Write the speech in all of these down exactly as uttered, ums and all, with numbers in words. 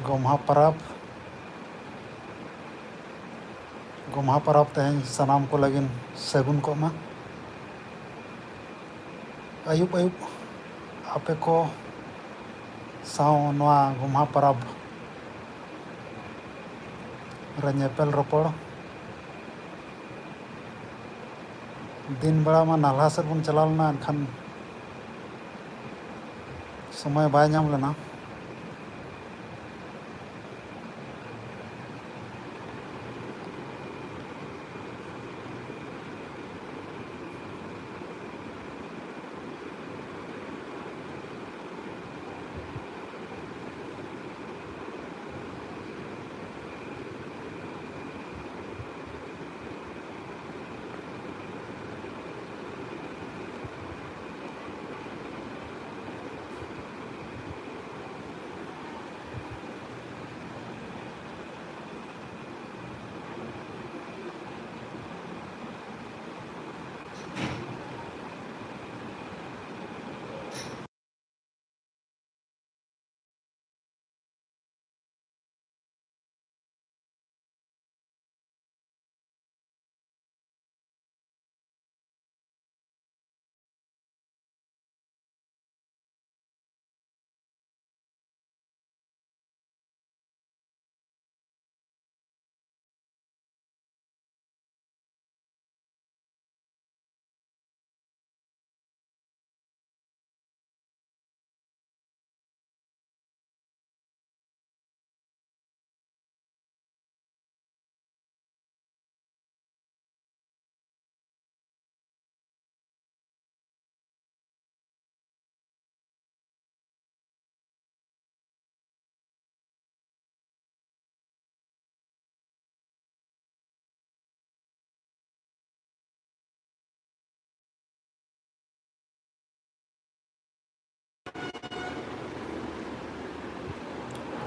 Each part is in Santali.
ᱜᱚᱢᱦᱟ ᱯᱟᱨᱟᱵᱽ, ᱜᱚᱢᱦᱟ ᱯᱟᱨᱟᱵᱽ ᱛᱮᱦᱮᱧ ᱥᱟᱱᱟᱢ ᱠᱚ ᱞᱟᱹᱜᱤᱫ ᱥᱟᱹᱜᱩᱱ ᱠᱚᱜ ᱢᱟ᱾ ᱟᱹᱭᱩᱵ ᱟᱹᱭᱩᱵ ᱟᱯᱮ ᱠᱚ ᱥᱟᱶ ᱱᱚᱣᱟ ᱜᱚᱢᱦᱟ ᱯᱟᱨᱟᱵᱽ ᱨᱮ ᱧᱮᱯᱮᱞ ᱨᱚᱯᱚᱲ᱾ ᱫᱤᱱ ᱵᱮᱲᱟ ᱢᱟ ᱱᱟᱞᱦᱟ ᱥᱮᱫ ᱵᱚᱱ ᱪᱟᱞᱟᱣ ᱞᱮᱱᱟ, ᱮᱱᱠᱷᱟᱱ ᱥᱚᱢᱚᱭ ᱵᱟᱭ ᱧᱟᱢ ᱞᱮᱱᱟ᱾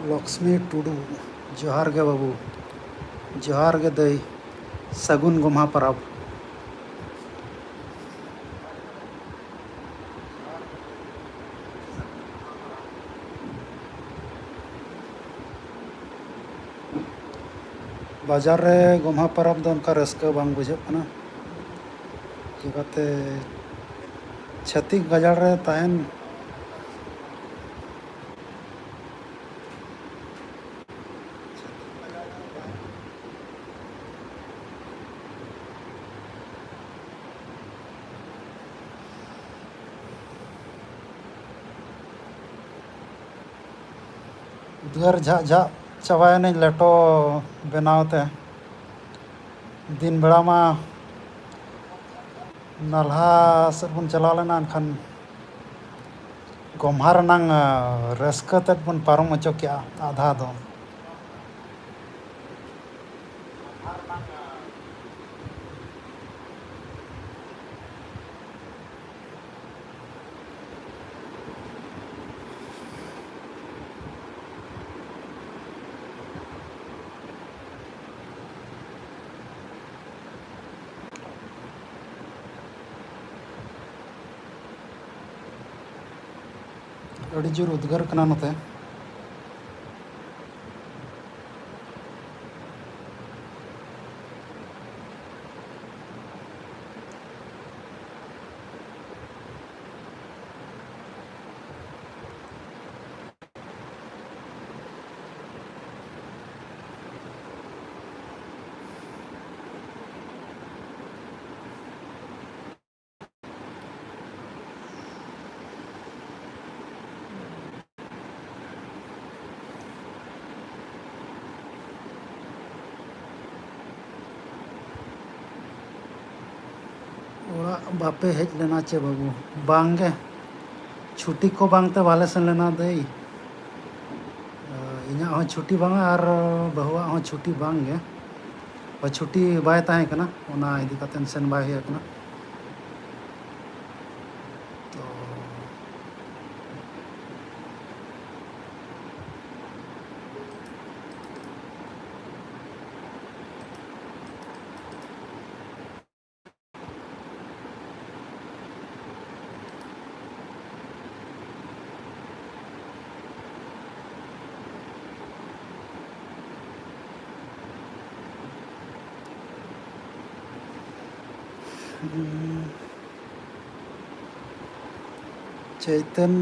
ᱞᱚᱠᱥᱢᱤ ᱴᱩᱰᱩ, ᱡᱚᱦᱟᱨ ᱜᱮ ᱵᱟᱹᱵᱩ᱾ ᱡᱚᱦᱟᱨ ᱜᱮ ᱫᱟᱹᱭ, ᱥᱟᱹᱜᱩᱱ ᱜᱚᱢᱦᱟ ᱯᱟᱨᱟᱵᱽ᱾ ᱵᱟᱡᱟᱨ ᱨᱮ ᱜᱚᱢᱦᱟ ᱯᱚᱨᱚᱵᱽ ᱫᱚ ᱚᱱᱠᱟ ᱨᱟᱹᱥᱠᱟᱹ ᱵᱟᱝ ᱵᱩᱡᱷᱟᱹᱜ ᱠᱟᱱᱟ᱾ ᱪᱤᱠᱟᱹᱛᱮ ᱪᱷᱟᱹᱛᱤᱠ ᱜᱟᱡᱟᱲ ᱨᱮ ᱛᱟᱦᱮᱱ ᱩᱫᱽᱜᱟᱹᱨ ᱡᱷᱟᱜ ᱡᱷᱟᱜ ᱪᱟᱵᱟᱭᱮᱱᱟᱹᱧ ᱞᱮᱴᱚ ᱵᱮᱱᱟᱣ ᱛᱮ᱾ ᱫᱤᱱ ᱵᱮᱲᱟ ᱢᱟ ᱱᱟᱞᱦᱟ ᱥᱮᱫ ᱵᱚᱱ ᱪᱟᱞᱟᱣ ᱞᱮᱱᱟ, ᱮᱱᱠᱷᱟᱱ ᱜᱚᱢᱦᱟ ᱨᱮᱱᱟᱝ, ᱟ, ᱨᱟᱹᱥᱠᱟᱹ ᱛᱮᱫ ᱵᱚᱱ ᱯᱟᱨᱚᱢ ᱦᱚᱪᱚ ᱠᱮᱜᱼᱟ ᱟᱫᱷᱟ ᱫᱚ᱾ ᱟᱹᱰᱤ ᱡᱳᱨ ᱩᱫᱽᱜᱟᱹᱨ ᱠᱟᱱᱟ ᱱᱚᱛᱮ᱾ ᱚᱲᱟᱜ ᱵᱟᱯᱮ ᱦᱮᱡ ᱞᱮᱱᱟ ᱪᱮ ᱵᱟᱹᱵᱩ? ᱵᱟᱝ ᱜᱮ, ᱪᱷᱩᱴᱤ ᱠᱚ ᱵᱟᱝ ᱛᱮ ᱵᱟᱞᱮ ᱥᱮᱱ ᱞᱮᱱᱟ ᱫᱟᱹᱭ᱾ ᱤᱧᱟᱹᱜ ᱦᱚᱸ ᱪᱷᱩᱴᱤ ᱵᱟᱝᱟ ᱟᱨ ᱵᱟᱹᱦᱩᱣᱟᱜ ᱦᱚᱸ ᱪᱷᱩᱴᱤ ᱵᱟᱝ ᱜᱮ᱾ ᱦᱳᱭ, ᱪᱷᱩᱴᱤ ᱵᱟᱭ ᱛᱟᱦᱮᱸ ᱠᱟᱱᱟ, ᱚᱱᱟ ᱤᱫᱤ ᱠᱟᱛᱮ ᱥᱮᱱ ᱵᱟᱭ ᱦᱩᱭ ᱟᱠᱟᱱᱟ᱾ ᱛᱚ ᱪᱳᱭᱛᱚᱱ,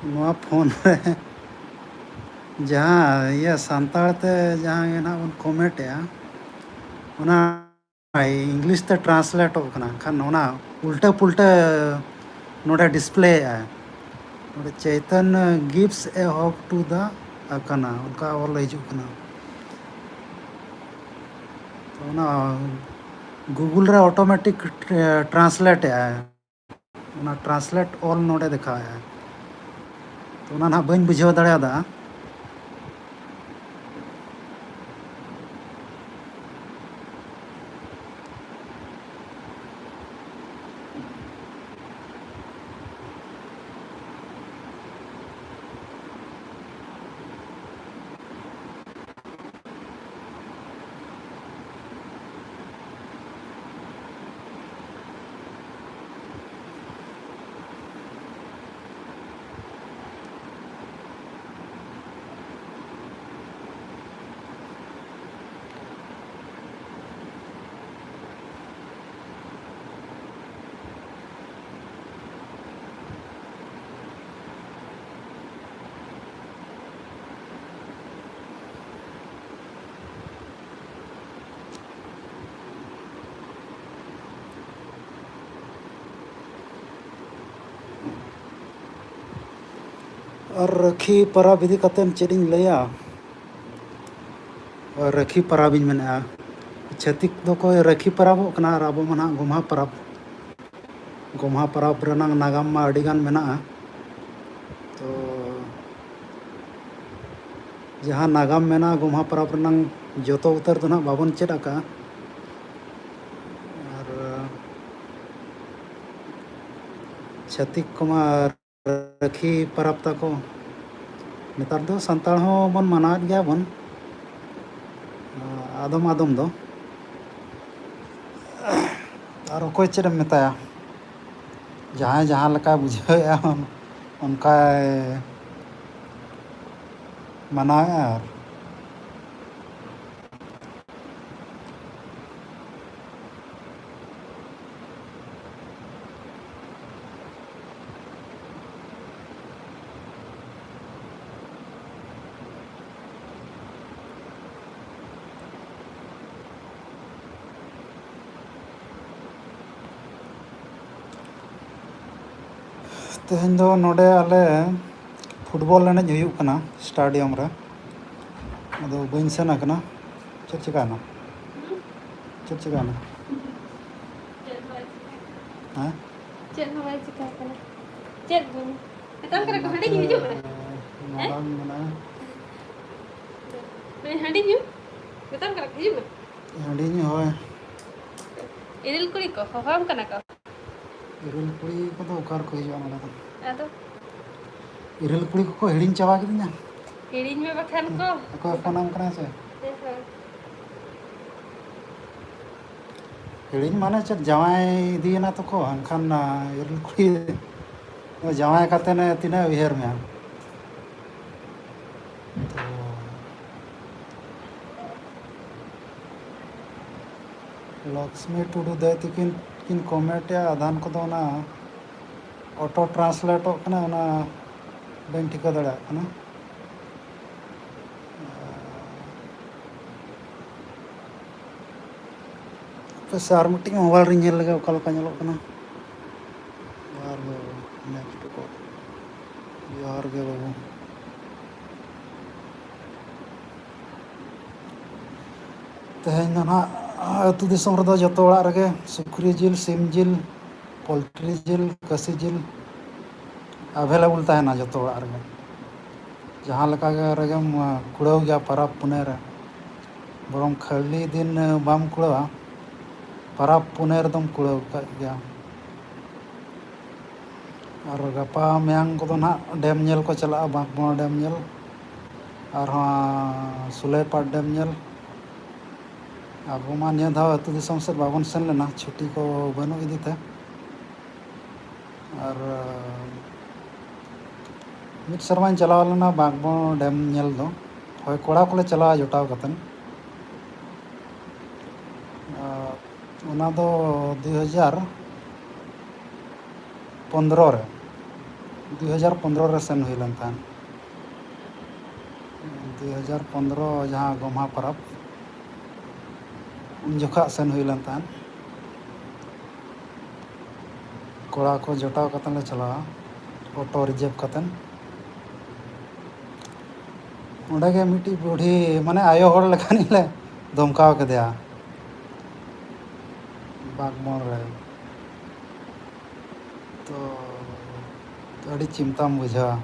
ᱱᱚᱣᱟ ᱯᱷᱳᱱ ᱨᱮ ᱡᱟᱦᱟᱸ ᱤᱭᱟᱹ ᱥᱟᱱᱛᱟᱲ ᱛᱮ ᱡᱟᱦᱟᱸ ᱜᱮ ᱱᱟᱦᱟᱜ ᱵᱚᱱ ᱠᱚᱢᱮᱱᱴ ᱮᱜᱼᱟ, ᱚᱱᱟ ᱤᱝᱞᱤᱥ ᱛᱮ ᱴᱨᱟᱱᱥᱞᱮᱴᱚᱜ ᱠᱟᱱᱟ, ᱠᱷᱟᱱ ᱚᱱᱟ ᱩᱞᱴᱟᱹ ᱯᱩᱞᱴᱟᱹ ᱱᱚᱰᱮ ᱰᱤᱥᱯᱞᱮ ᱮᱜᱼᱟᱭ᱾ ᱱᱚᱰᱮ "Chaitanya gives a hug to the Akana", ᱚᱱᱠᱟ ᱚᱞ ᱦᱤᱡᱩᱜ ᱠᱟᱱᱟ᱾ ᱛᱚ ᱚᱱᱟ ᱜᱩᱜᱩᱞ ᱨᱮ ᱚᱴᱳᱢᱮᱴᱤᱠ ᱴᱨᱟᱱᱥᱞᱮᱴ ᱮᱜᱼᱟᱭ, ᱚᱱᱟ ᱴᱨᱟᱱᱥᱞᱮᱴ ᱚᱞ ᱱᱚᱰᱮ ᱫᱮᱠᱷᱟᱣᱮᱜᱼᱟᱭ᱾ ᱛᱚ ᱚᱱᱟ ᱱᱟᱦᱟᱜ ᱵᱟᱹᱧ ᱵᱩᱡᱷᱟᱹᱣ ᱫᱟᱲᱮᱭᱟᱫᱟ᱾ ᱟᱨ ᱨᱟᱹᱠᱷᱤ ᱯᱟᱨᱟᱵᱽ ᱤᱫᱤ ᱠᱟᱛᱮᱫ ᱪᱮᱫ ᱤᱧ ᱞᱟᱹᱭᱟ? ᱨᱟᱹᱠᱷᱤ ᱯᱟᱨᱟᱵᱽ ᱤᱧ ᱢᱮᱱᱮᱫᱼᱟ᱾ ᱪᱷᱟᱹᱛᱤᱠ ᱫᱚᱠᱚ ᱨᱟᱹᱠᱷᱤ ᱯᱟᱨᱟᱵᱚᱜ ᱠᱟᱱᱟ ᱟᱨ ᱟᱵᱚ ᱢᱟ ᱱᱟᱦᱟᱜ ᱜᱚᱢᱦᱟ ᱯᱟᱨᱟᱵᱽ᱾ ᱜᱚᱢᱦᱟ ᱯᱟᱨᱟᱵᱽ ᱨᱮᱱᱟᱜ ᱱᱟᱜᱟᱢ ᱢᱟ ᱟᱹᱰᱤᱜᱟᱱ ᱢᱮᱱᱟᱜᱼᱟ᱾ ᱛᱚ ᱡᱟᱦᱟᱸ ᱱᱟᱜᱟᱢ ᱢᱮᱱᱟᱜᱼᱟ ᱜᱚᱢᱦᱟ ᱯᱟᱨᱟᱵᱽ ᱨᱮᱱᱟᱜ, ᱡᱚᱛᱚ ᱩᱛᱟᱹᱨ ᱫᱚ ᱱᱟᱦᱟᱜ ᱵᱟᱵᱚᱱ ᱪᱮᱫ ᱟᱠᱟᱫᱼᱟ᱾ ᱟᱨ ᱪᱷᱟᱹᱛᱤᱠ ᱠᱚᱢᱟ ᱨᱟᱹᱠᱷᱤ ᱯᱟᱨᱟᱵᱽ ᱛᱟᱠᱚ᱾ ᱱᱮᱛᱟᱨ ᱫᱚ ᱥᱟᱱᱛᱟᱲ ᱦᱚᱸ ᱵᱚᱱ ᱢᱟᱱᱟᱣᱮᱫ ᱜᱮᱭᱟ ᱵᱚᱱ, ᱟᱫᱚᱢ ᱟᱫᱚᱢ ᱫᱚ᱾ ᱟᱨ ᱚᱠᱚᱭ ᱪᱮᱫ ᱮᱢ ᱢᱮᱛᱟᱭᱟ, ᱡᱟᱦᱟᱸᱭ ᱡᱟᱦᱟᱸ ᱞᱮᱠᱟᱭ ᱵᱩᱡᱷᱟᱹᱣᱮᱫᱼᱟ ᱚᱱᱠᱟᱭ ᱢᱟᱱᱟᱣᱮᱫᱼᱟ᱾ ᱟᱨ ᱛᱮᱦᱮᱧ ᱫᱚ ᱱᱚᱰᱮ ᱟᱞᱮ ᱯᱷᱩᱴᱵᱚᱞ ᱮᱱᱮᱡ ᱦᱩᱭᱩᱜ ᱠᱟᱱᱟ ᱥᱴᱮᱰᱤᱭᱟᱢ ᱨᱮ᱾ ᱟᱫᱚ ᱵᱟᱹᱧ ᱥᱮᱱ ᱟᱠᱟᱱᱟ᱾ ᱪᱮᱫ ᱪᱤᱠᱟᱹᱭᱮᱱᱟ? ᱪᱮᱫ ᱪᱤᱠᱟᱹᱭᱮᱱᱟ? ᱪᱮᱫ ᱦᱚᱸ ᱵᱟᱭ ᱪᱤᱠᱟᱹ ᱠᱟᱱᱟ᱾ ᱦᱮᱸ? ᱪᱮᱫ ᱦᱚᱸ ᱵᱟᱭ ᱪᱤᱠᱟᱹ ᱠᱟᱱᱟ᱾ ᱪᱮᱫ ᱵᱚᱱ ᱢᱮᱛᱟᱢ ᱠᱟᱱᱟ ᱠᱚ, ᱦᱟᱺᱰᱤ ᱧᱩ ᱦᱤᱡᱩᱜ ᱢᱮ᱾ ᱦᱮᱸ? ᱢᱟᱲᱟᱝ ᱢᱮᱱᱟᱜᱼᱟ᱾ ᱦᱮᱸ, ᱦᱟᱺᱰᱤ ᱧᱩ? ᱢᱮᱛᱟᱢ ᱠᱟᱱᱟ ᱠᱚ, ᱦᱤᱡᱩᱜ ᱢᱮ᱾ ᱦᱟᱺᱰᱤ ᱧᱩ, ᱦᱳᱭ᱾ ᱤᱨᱤᱞ ᱠᱩᱲᱤ ᱠᱚ ᱦᱚᱦᱚᱣᱟᱢ ᱠᱟᱱᱟ ᱠᱚ᱾ ᱤᱨᱤᱞ ᱠᱩᱲᱤ ᱠᱚᱫᱚ ᱚᱠᱟ ᱨᱮᱠᱚ ᱦᱤᱡᱩᱜᱼᱟ ᱱᱚᱰᱮ ᱫᱚ? ᱟᱫᱚ? ᱤᱨᱤᱞ ᱠᱩᱲᱤ ᱠᱚᱠᱚ ᱦᱤᱲᱤᱧ ᱪᱟᱵᱟ ᱠᱤᱫᱤᱧᱟ᱾ ᱦᱤᱲᱤᱧ ᱢᱮ ᱵᱟᱠᱷᱟᱱ ᱠᱚ᱾ ᱚᱠᱚᱭ ᱯᱷᱳᱱᱟᱢ ᱠᱟᱱᱟ ᱥᱮ? ᱦᱮᱸ, ᱦᱮᱸ᱾ ᱦᱤᱲᱤᱧ ᱢᱟᱱᱮ ᱪᱮᱫ, ᱡᱟᱶᱟᱭ ᱤᱫᱤᱭᱮᱱᱟ ᱛᱚᱠᱚ, ᱮᱱᱠᱷᱟᱱ, ᱟ, ᱤᱨᱤᱞ ᱠᱩᱲᱤ ᱡᱟᱶᱟᱭ ᱠᱟᱛᱮ ᱱᱮ ᱛᱤᱱᱟᱹᱜ ᱩᱭᱦᱟᱹᱨ ᱢᱮᱭᱟ? ᱛᱚ, ᱞᱚᱠᱥᱢᱤ ᱴᱩᱰᱩ ᱫᱟᱹᱭ ᱛᱤᱠᱤᱱ ᱠᱤᱱ ᱠᱚᱢᱮᱱᱴ ᱮᱜᱼᱟ, ᱟᱫᱷᱟᱱ ᱠᱚᱫᱚ ᱚᱱᱟ ᱚᱴᱳ ᱴᱨᱟᱱᱥᱞᱮᱴᱚᱜ ᱠᱟᱱᱟ, ᱚᱱᱟ ᱵᱟᱹᱧ ᱴᱷᱤᱠᱟᱹ ᱫᱟᱲᱮᱭᱟᱜ ᱠᱟᱱᱟ᱾ ᱦᱟᱯᱮ ᱥᱮ, ᱟᱨ ᱢᱤᱫᱴᱤᱡ ᱢᱳᱵᱟᱭᱤᱞ ᱨᱤᱧ ᱧᱮᱞ ᱞᱮᱜᱮ, ᱚᱠᱟ ᱞᱮᱠᱟ ᱧᱮᱞᱚᱜ ᱠᱟᱱᱟ᱾ ᱡᱚᱦᱟᱨ ᱜᱮ ᱵᱟᱹᱵᱩ, next call᱾ ᱡᱚᱦᱟᱨ ᱜᱮ ᱵᱟᱹᱵᱩ᱾ ᱛᱮᱦᱮᱧ ᱫᱚ ᱱᱟᱦᱟᱜ ᱟᱹᱛᱩ ᱫᱤᱥᱚᱢ ᱨᱮᱫᱚ ᱡᱚᱛᱚ ᱚᱲᱟᱜ ᱨᱮᱜᱮ ᱥᱩᱠᱨᱤ ᱡᱤᱞ, ᱥᱤᱢ ᱡᱤᱞ, ᱯᱳᱞᱴᱨᱤ ᱡᱤᱞ, ᱠᱟᱹᱥᱤ ᱡᱤᱞ available ᱛᱟᱦᱮᱱᱟ ᱡᱚᱛᱚ ᱚᱲᱟᱜ ᱨᱮᱜᱮ᱾ ᱡᱟᱦᱟᱸ ᱞᱮᱠᱟ ᱜᱮ ᱨᱮᱜᱮᱢ, ᱟ, ᱠᱩᱲᱟᱹᱣ ᱜᱮᱭᱟ ᱯᱟᱨᱟᱵᱽ ᱯᱩᱱᱟᱹᱭ ᱨᱮ᱾ ᱵᱚᱨᱚᱝ ᱠᱷᱟᱹᱞᱤ ᱫᱤᱱ, ᱟ, ᱵᱟᱢ ᱠᱩᱲᱟᱹᱣᱟ, ᱯᱟᱨᱟᱵᱽ ᱯᱩᱱᱟᱹᱭ ᱨᱮᱫᱚᱢ ᱠᱩᱲᱟᱹᱣ ᱠᱟᱜ ᱜᱮᱭᱟ᱾ ᱟᱨ ᱜᱟᱯᱟ ᱢᱮᱭᱟᱝ ᱠᱚᱫᱚ ᱱᱟᱦᱟᱜ ᱰᱮᱢ ᱧᱮᱞ ᱠᱚ ᱪᱟᱞᱟᱜᱼᱟ, ᱵᱟᱸᱠᱵᱚᱲ ᱰᱮᱢ ᱧᱮᱞ, ᱟᱨᱦᱚᱸ ᱥᱩᱞᱟᱹᱭᱯᱟᱲ ᱰᱮᱢ ᱧᱮᱞ᱾ ᱟᱵᱚ ᱢᱟ ᱱᱤᱭᱟᱹ ᱫᱷᱟᱣ ᱟᱹᱛᱩ ᱫᱤᱥᱚᱢ ᱥᱮᱫ ᱵᱟᱵᱚᱱ ᱥᱮᱱ ᱞᱮᱱᱟ, ᱪᱷᱩᱴᱤ ᱠᱚ ᱵᱟᱹᱱᱩᱜ ᱤᱫᱤ ᱛᱮ᱾ ᱟᱨ, ᱟ, ᱢᱤᱫ ᱥᱮᱨᱢᱟᱧ ᱪᱟᱞᱟᱣ ᱞᱮᱱᱟ ᱵᱟᱸᱠᱵᱚᱲ ᱰᱮᱢ ᱧᱮᱞ ᱫᱚ᱾ ᱦᱳᱭ, ᱠᱚᱲᱟ ᱠᱚᱞᱮ ᱪᱟᱞᱟᱣᱟ ᱡᱚᱴᱟᱣ ᱠᱟᱛᱮᱱ᱾ ᱟ, ᱚᱱᱟ ᱫᱚ ᱫᱩᱭ ᱦᱟᱡᱟᱨ ᱯᱚᱱᱫᱽᱨᱚ ᱨᱮ, ᱫᱩᱭ ᱦᱟᱡᱟᱨ ᱯᱚᱱᱫᱽᱨᱚ ᱨᱮ ᱥᱮᱱ ᱦᱩᱭ ᱞᱮᱱ ᱛᱟᱦᱮᱸᱫ᱾ ᱫᱩᱭ ᱦᱟᱡᱟᱨ ᱯᱚᱱᱫᱽᱨᱚ ᱡᱟᱦᱟᱸ ᱜᱚᱢᱦᱟ ᱯᱚᱨᱚᱵᱽ, ᱩᱱ ᱡᱚᱠᱷᱟᱜ ᱥᱮᱱ ᱦᱩᱭ ᱞᱮᱱ ᱛᱟᱦᱮᱸᱫ᱾ ᱠᱚᱲᱟ ᱠᱚ ᱡᱚᱴᱟᱣ ᱠᱟᱛᱮ ᱞᱮ ᱪᱟᱞᱟᱣᱟ᱾ ᱚᱴᱳ ᱨᱤᱡᱟᱨᱵᱷ ᱠᱟᱛᱮᱱ᱾ ᱚᱸᱰᱮ ᱜᱮ ᱢᱤᱫᱴᱤᱡ ᱵᱩᱰᱷᱤ, ᱢᱟᱱᱮ ᱟᱭᱳ ᱦᱚᱲ ᱞᱮᱠᱟᱱᱤᱡ ᱞᱮ ᱫᱷᱚᱢᱠᱟᱣ ᱠᱮᱫᱮᱭᱟ ᱵᱟᱜᱽᱢᱳᱲ ᱨᱮ᱾ ᱛᱚ, ᱟᱹᱰᱤ ᱪᱤᱱᱛᱟᱢ ᱵᱩᱡᱷᱟᱹᱣᱟ᱾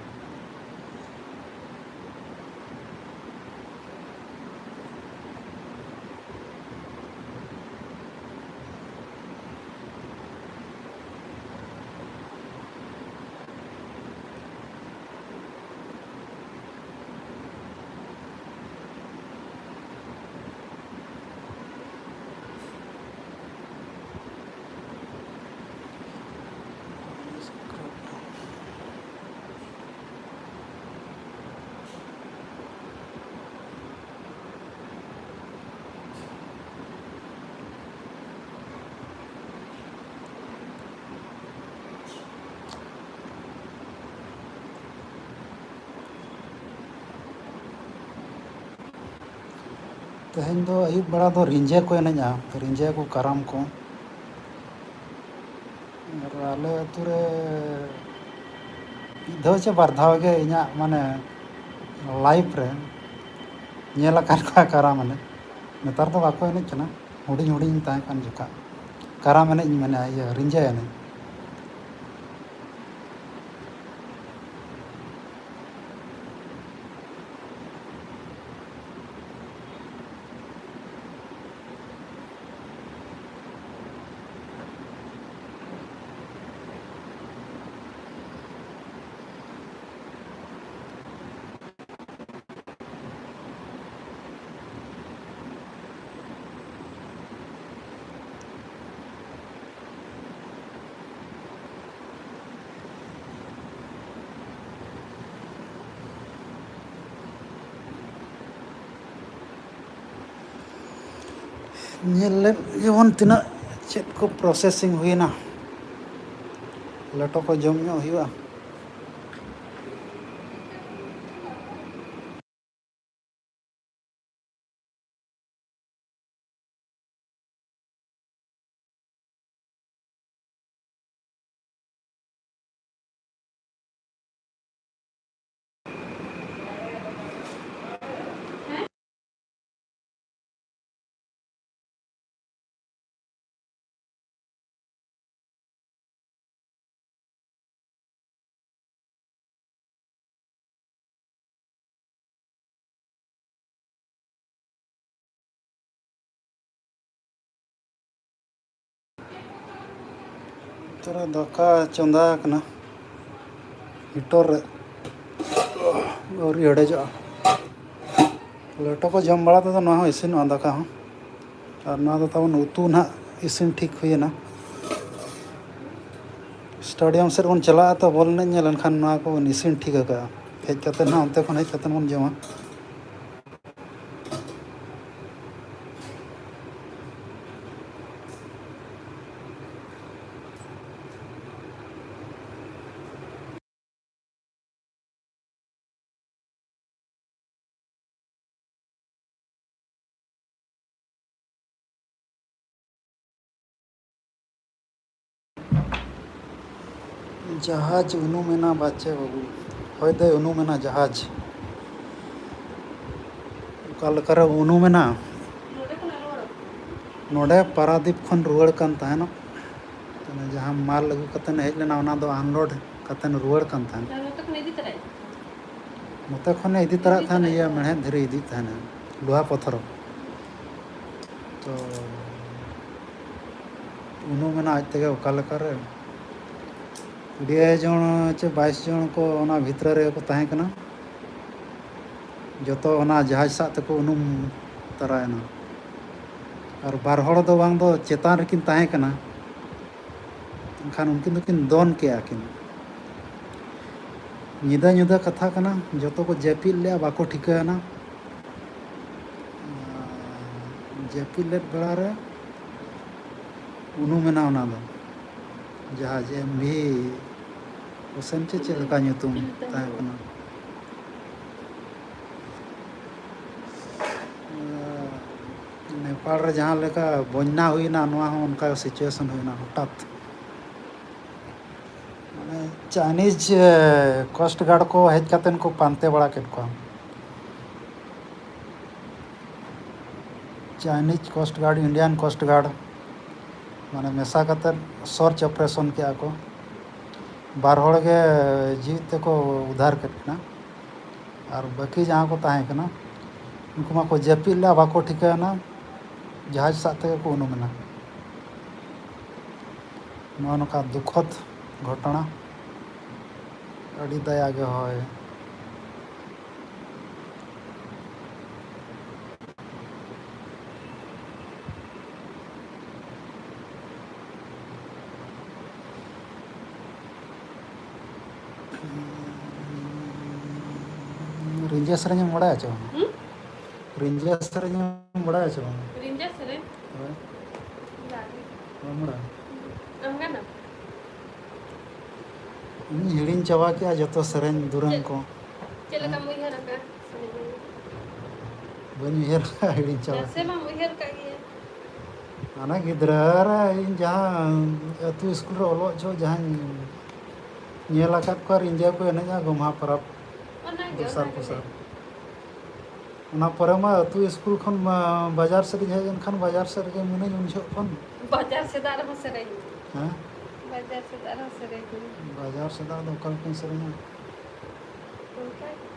ᱛᱮᱦᱮᱧ ᱫᱚ ᱟᱹᱭᱩᱵ ᱵᱮᱲᱟ ᱫᱚ ᱨᱤᱸᱡᱟᱹ ᱠᱚ ᱮᱱᱮᱡᱼᱟ, ᱨᱤᱸᱡᱟᱹ ᱠᱚ, ᱠᱟᱨᱟᱢ ᱠᱚ᱾ ᱟᱨ ᱟᱞᱮ ᱟᱹᱛᱩ ᱨᱮ ᱢᱤᱫ ᱫᱷᱟᱣ ᱪᱮ ᱵᱟᱨ ᱫᱷᱟᱣ ᱜᱮ ᱤᱧᱟᱹᱜ, ᱢᱟᱱᱮ, ᱞᱟᱭᱤᱯᱷ ᱨᱮ ᱧᱮᱞ ᱟᱠᱟᱫ ᱠᱚᱣᱟ ᱠᱟᱨᱟᱢ ᱮᱱᱮᱡ᱾ ᱱᱮᱛᱟᱨ ᱫᱚ ᱵᱟᱠᱚ ᱮᱱᱮᱡ ᱠᱟᱱᱟ, ᱦᱩᱰᱤᱧ ᱦᱩᱰᱤᱧ ᱛᱟᱦᱮᱸ ᱠᱟᱱ ᱡᱚᱠᱷᱟᱜ ᱠᱟᱨᱟᱢ ᱮᱱᱮᱡ ᱤᱧ ᱢᱮᱱᱟ, ᱤᱭᱟᱹ, ᱨᱤᱸᱡᱟᱹ ᱮᱱᱮᱡ᱾ ᱧᱮᱞ ᱞᱮᱫ ᱜᱮᱵᱚᱱ ᱛᱤᱱᱟᱹᱜ ᱪᱮᱫ ᱠᱚ ᱯᱨᱚᱥᱮᱥᱤᱝ ᱦᱩᱭᱮᱱᱟ᱾ ᱞᱮᱴᱚ ᱠᱚ ᱡᱚᱢ ᱧᱚᱜ ᱦᱩᱭᱩᱜᱼᱟ᱾ ᱛᱚᱨᱟ ᱫᱟᱠᱟ ᱪᱚᱸᱫᱟ ᱟᱠᱟᱱᱟ ᱦᱤᱴᱟᱨ ᱨᱮ, ᱟᱹᱣᱨᱤ ᱦᱮᱰᱮᱡᱚᱜᱼᱟ᱾ ᱞᱮᱴᱚ ᱠᱚ ᱡᱚᱢ ᱵᱟᱲᱟ ᱛᱮᱫᱚ ᱱᱚᱣᱟ ᱦᱚᱸ ᱤᱥᱤᱱᱚᱜᱼᱟ, ᱫᱟᱠᱟ ᱦᱚᱸ᱾ ᱟᱨ ᱱᱚᱣᱟ ᱫᱚ ᱛᱟᱵᱚᱱ ᱩᱛᱩ ᱱᱟᱦᱟᱜ ᱤᱥᱤᱱ ᱴᱷᱤᱠ ᱦᱩᱭᱮᱱᱟ᱾ ᱥᱴᱮᱰᱤᱭᱟᱢ ᱥᱮᱫ ᱵᱚᱱ ᱪᱟᱞᱟᱜᱼᱟ ᱛᱚ ᱵᱚᱞ ᱮᱱᱮᱡ ᱧᱮᱞ, ᱮᱱᱠᱷᱟᱱ ᱱᱚᱣᱟ ᱠᱚᱵᱚᱱ ᱤᱥᱤᱱ ᱴᱷᱤᱠ ᱟᱠᱟᱜᱼᱟ᱾ ᱦᱮᱡ ᱠᱟᱛᱮ ᱱᱟᱦᱟᱜ ᱚᱱᱛᱮ ᱠᱷᱚᱱ ᱦᱮᱡ ᱠᱟᱛᱮ ᱵᱚᱱ ᱡᱚᱢᱟ᱾ ᱡᱟᱦᱟᱡᱽ ᱩᱱᱩᱢᱮᱱᱟ ᱵᱟᱪᱮ ᱵᱟᱹᱵᱩ, ᱦᱚᱭ ᱫᱚᱭ ᱩᱱᱩᱢᱮᱱᱟ ᱡᱟᱦᱟᱡᱽ᱾ ᱚᱠᱟ ᱞᱮᱠᱟᱨᱮ ᱩᱱᱩᱢᱮᱱᱟ? ᱱᱚᱰᱮ ᱯᱟᱨᱟᱫᱤᱯ ᱠᱷᱚᱱ ᱨᱩᱣᱟᱹᱲ ᱠᱟᱱ ᱛᱟᱦᱮᱱᱚᱜ᱾ ᱚᱱᱟ ᱡᱟᱦᱟᱸ ᱢᱟᱞ ᱟᱹᱜᱩ ᱠᱟᱛᱮ ᱦᱮᱡ ᱞᱮᱱᱟ, ᱚᱱᱟ ᱫᱚ ᱟᱱᱞᱳᱰ ᱠᱟᱛᱮ ᱨᱩᱣᱟᱹᱲ ᱠᱟᱱ ᱛᱟᱦᱮᱱ᱾ ᱱᱚᱛᱮ ᱠᱷᱚᱱᱮ ᱤᱫᱤ ᱛᱚᱨᱟᱭᱮᱫ ᱛᱟᱦᱮᱱ, ᱤᱭᱟᱹ, ᱢᱮᱬᱦᱮᱫ ᱫᱷᱤᱨᱤ ᱤᱫᱤᱭᱮᱫ ᱛᱟᱦᱮᱱᱟ, ᱞᱳᱦᱟ ᱯᱚᱛᱷᱚᱨ᱾ ᱛᱚ ᱩᱱᱩᱢᱮᱱᱟ ᱟᱡ ᱛᱮᱜᱮ ᱚᱠᱟ ᱞᱮᱠᱟᱨᱮ᱾ ᱠᱩᱲᱤ ᱡᱚᱱ ᱪᱮ ᱵᱟᱭᱤᱥ ᱡᱚᱱ ᱠᱚ ᱚᱱᱟ ᱵᱷᱤᱛᱨᱤ ᱨᱮᱜᱮ ᱠᱚ ᱛᱟᱦᱮᱸ ᱠᱟᱱᱟ᱾ ᱡᱚᱛᱚ ᱚᱱᱟ ᱡᱟᱦᱟᱡᱽ ᱥᱟᱜ ᱛᱮᱠᱚ ᱩᱱᱩᱢ ᱛᱟᱨᱟᱭᱮᱱᱟ᱾ ᱟᱨ ᱵᱟᱨ ᱦᱚᱲ ᱫᱚ ᱵᱟᱝ ᱫᱚ ᱪᱮᱛᱟᱱ ᱨᱮᱠᱤᱱ ᱛᱟᱦᱮᱸ ᱠᱟᱱᱟ, ᱮᱱᱠᱷᱟᱱ ᱩᱱᱠᱤᱱ ᱫᱚᱠᱤᱱ ᱫᱚᱱ ᱠᱮᱜᱼᱟ ᱠᱤᱱ᱾ ᱧᱤᱫᱟᱹ ᱧᱤᱫᱟᱹ ᱠᱟᱛᱷᱟ ᱠᱟᱱᱟ, ᱡᱚᱛᱚ ᱠᱚ ᱡᱟᱹᱯᱤᱫ ᱞᱮᱜᱼᱟ, ᱵᱟᱠᱚ ᱴᱷᱤᱠᱟᱹ ᱟᱱᱟ᱾ ᱡᱟᱹᱯᱤᱫ ᱞᱮᱫ ᱵᱮᱲᱟ ᱨᱮ ᱩᱱᱩᱢᱮᱱᱟ ᱚᱱᱟ ᱫᱚ, ᱡᱟᱦᱟᱡᱽ ᱮᱢ ᱵᱷᱤ ᱦᱩᱥᱮᱱ ᱪᱮ ᱪᱮᱫ ᱞᱮᱠᱟ ᱧᱩᱛᱩᱢ ᱛᱟᱦᱮᱸ ᱠᱟᱱᱟ᱾ ᱱᱮᱯᱟᱞ ᱨᱮ ᱡᱟᱦᱟᱸ ᱞᱮᱠᱟ ᱵᱚᱱᱱᱟ ᱦᱩᱭᱱᱟ, ᱱᱚᱣᱟ ᱦᱚᱸ ᱚᱱᱠᱟ ᱥᱤᱪᱩᱭᱮᱥᱚᱱ ᱦᱩᱭᱱᱟ ᱦᱚᱴᱟᱛ᱾ ᱢᱟᱱᱮ ᱪᱟᱭᱱᱤᱡᱽ, ᱮ, ᱠᱳᱥᱴ ᱜᱟᱨᱰ ᱠᱚ ᱦᱮᱡ ᱠᱟᱛᱮᱱ ᱠᱚ ᱯᱟᱱᱛᱮ ᱵᱟᱲᱟ ᱠᱮᱫ ᱠᱚᱣᱟ᱾ Chinese cost guard, Indian cost guard, ᱢᱟᱱᱮ ᱢᱮᱥᱟ ᱠᱟᱛᱮᱫ ᱥᱟᱨᱪ ᱚᱯᱟᱨᱮᱥᱚᱱ ᱠᱮᱜᱼᱟ ᱠᱚ᱾ ᱵᱟᱨ ᱦᱚᱲ ᱜᱮ ᱡᱤᱣᱤᱫ ᱛᱮᱠᱚ ᱩᱫᱷᱟᱨ ᱠᱮᱫ ᱠᱤᱱᱟ᱾ ᱟᱨ ᱵᱟᱹᱠᱤ ᱡᱟᱦᱟᱸ ᱠᱚ ᱛᱟᱦᱮᱸ ᱠᱟᱱᱟ, ᱩᱱᱠᱩ ᱢᱟᱠᱚ ᱡᱟᱹᱯᱤᱫ ᱞᱮᱫᱼᱟ, ᱵᱟᱠᱚ ᱴᱷᱤᱠᱟᱹ ᱟᱱᱟ, ᱡᱟᱦᱟᱡᱽ ᱥᱟᱜ ᱛᱮᱜᱮ ᱠᱚ ᱩᱱᱩᱢ ᱮᱱᱟ᱾ ᱱᱚᱜᱼᱚ ᱱᱚᱝᱠᱟ ᱫᱩᱠᱷᱚᱫ ᱜᱷᱚᱴᱚᱱᱟ᱾ ᱟᱹᱰᱤ ᱫᱟᱭᱟ ᱜᱮ ᱦᱚᱭ᱾ ᱨᱤᱸᱡᱟᱹ ᱥᱮᱨᱮᱧ ᱮᱢ ᱵᱟᱲᱟᱭᱟ ᱪᱮ ᱵᱟᱝ? ᱦᱩᱸ? ᱨᱤᱸᱡᱟᱹ ᱥᱮᱨᱮᱧ ᱮᱢ ᱵᱟᱲᱟᱭᱟ ᱪᱮ ᱵᱟᱝ? ᱨᱤᱸᱡᱟᱹ ᱥᱮᱨᱮᱧ? ᱦᱳᱭ᱾ ᱵᱟᱝ᱾ ᱵᱟᱢ ᱵᱟᱲᱟᱭᱟ? ᱟᱢ ᱜᱟᱱᱟᱢ? ᱤᱧ ᱦᱤᱲᱤᱧ ᱪᱟᱵᱟ ᱠᱮᱜᱼᱟ ᱡᱚᱛᱚ ᱥᱮᱨᱮᱧ ᱫᱩᱨᱟᱹᱝ ᱪᱮᱫ, ᱠᱚ᱾ ᱪᱮᱫ ᱞᱮᱠᱟᱢ ᱩᱭᱦᱟᱹᱨ ᱟᱠᱟᱫᱼᱟ? ᱵᱟᱹᱧ ᱩᱭᱦᱟᱹᱨ ᱟᱠᱟᱫᱼᱟ, ᱦᱤᱲᱤᱧ ᱪᱟᱵᱟ ᱱᱟᱥᱮ ᱠᱮᱜᱼᱟ᱾ ᱢᱟᱢ ᱩᱭᱦᱟᱹᱨ ᱠᱟᱜ ᱜᱮᱭᱟ᱾ ᱦᱟᱱᱟ ᱜᱤᱫᱽᱨᱟᱹ ᱨᱮ ᱤᱧ ᱡᱟᱦᱟᱸ ᱟᱹᱛᱩ ᱥᱠᱩᱞ ᱨᱮ ᱚᱞᱚᱜ ᱡᱚᱦᱚᱜ ᱡᱟᱦᱟᱸᱧ ᱧᱮᱞ ᱟᱠᱟᱫ ᱠᱚᱣᱟ, ᱨᱤᱸᱡᱟᱹ ᱠᱚ ᱮᱱᱮᱡᱼᱟ ᱜᱚᱢᱦᱟ ᱯᱚᱨᱚᱵᱽ ᱚᱱᱟᱜᱮ, ᱫᱚᱥᱟᱨ ᱚᱱᱟᱜᱮ᱾ ᱯᱚᱥᱟᱨ᱾ ᱚᱱᱟ ᱯᱚᱨᱮ ᱢᱟ ᱟᱹᱛᱩ ᱥᱠᱩᱞ ᱠᱷᱚᱱ ᱢᱟ ᱵᱟᱡᱟᱨ ᱥᱮᱫ ᱤᱧ ᱦᱮᱡ ᱮᱱ ᱠᱷᱟᱱ ᱵᱟᱡᱟᱨ ᱥᱮᱫ ᱨᱮᱜᱮ ᱢᱤᱱᱟᱹᱧ ᱩᱱ ᱡᱚᱦᱚᱜ ᱠᱷᱚᱱ᱾ ᱵᱟᱡᱟᱨ ᱥᱮᱫᱟᱜ ᱨᱮᱦᱚᱸ ᱥᱮᱨᱮᱧ᱾ ᱦᱮᱸ? ᱵᱟᱡᱟᱨ ᱥᱮᱫᱟᱜ ᱨᱮᱦᱚᱸ ᱥᱮᱨᱮᱧ᱾ ᱵᱟᱡᱟᱨ ᱥᱮᱫᱟᱜ ᱫᱚ ᱚᱠᱟ ᱞᱮᱠᱟᱧ ᱥᱮᱨᱮᱧᱟ? ᱚᱱᱠᱟ ᱜᱮ᱾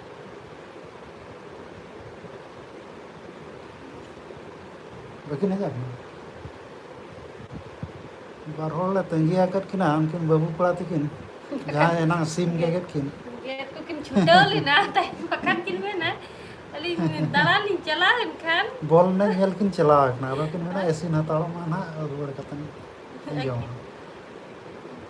ᱵᱟᱹᱠᱤᱱ ᱦᱮᱡ ᱟᱠᱟᱱᱟ? ᱵᱟᱨ ᱦᱚᱲ ᱞᱮ ᱛᱟᱺᱜᱤ ᱟᱠᱟᱫ ᱠᱤᱱᱟ, ᱩᱱᱠᱤᱱ ᱵᱟᱹᱵᱩ ᱠᱚᱲᱟ ᱛᱟᱹᱠᱤᱱ, ᱡᱟᱦᱟᱸᱭ ᱮᱱᱟᱝ ᱥᱤᱢ ᱜᱮᱜᱮᱫ ᱠᱤᱱ᱾ ᱜᱮᱫ ᱠᱚᱠᱤᱱ ᱪᱷᱩᱴᱟᱹᱣ ᱞᱮᱱᱟ, ᱛᱟᱭᱚᱢ ᱵᱟᱠᱷᱟᱱ ᱠᱤᱱ ᱢᱮᱱᱟ, "ᱟᱹᱞᱤᱧ ᱫᱟᱬᱟᱱ ᱞᱤᱧ ᱪᱟᱞᱟᱣ ᱮᱱ ᱠᱷᱟᱱ᱾" ᱵᱚᱞ ᱮᱱᱮᱡ ᱧᱮᱞ ᱠᱤᱱ ᱪᱟᱞᱟᱣ ᱟᱠᱟᱱᱟ, ᱟᱫᱚ ᱠᱤᱱ ᱢᱮᱱᱟ, "ᱤᱥᱤᱱ ᱦᱟᱛᱟᱲᱚᱜ ᱢᱟ ᱱᱟᱦᱟᱜ, ᱨᱩᱣᱟᱹᱲ ᱠᱟᱛᱮ ᱤᱧ ᱡᱚᱢᱟ᱾"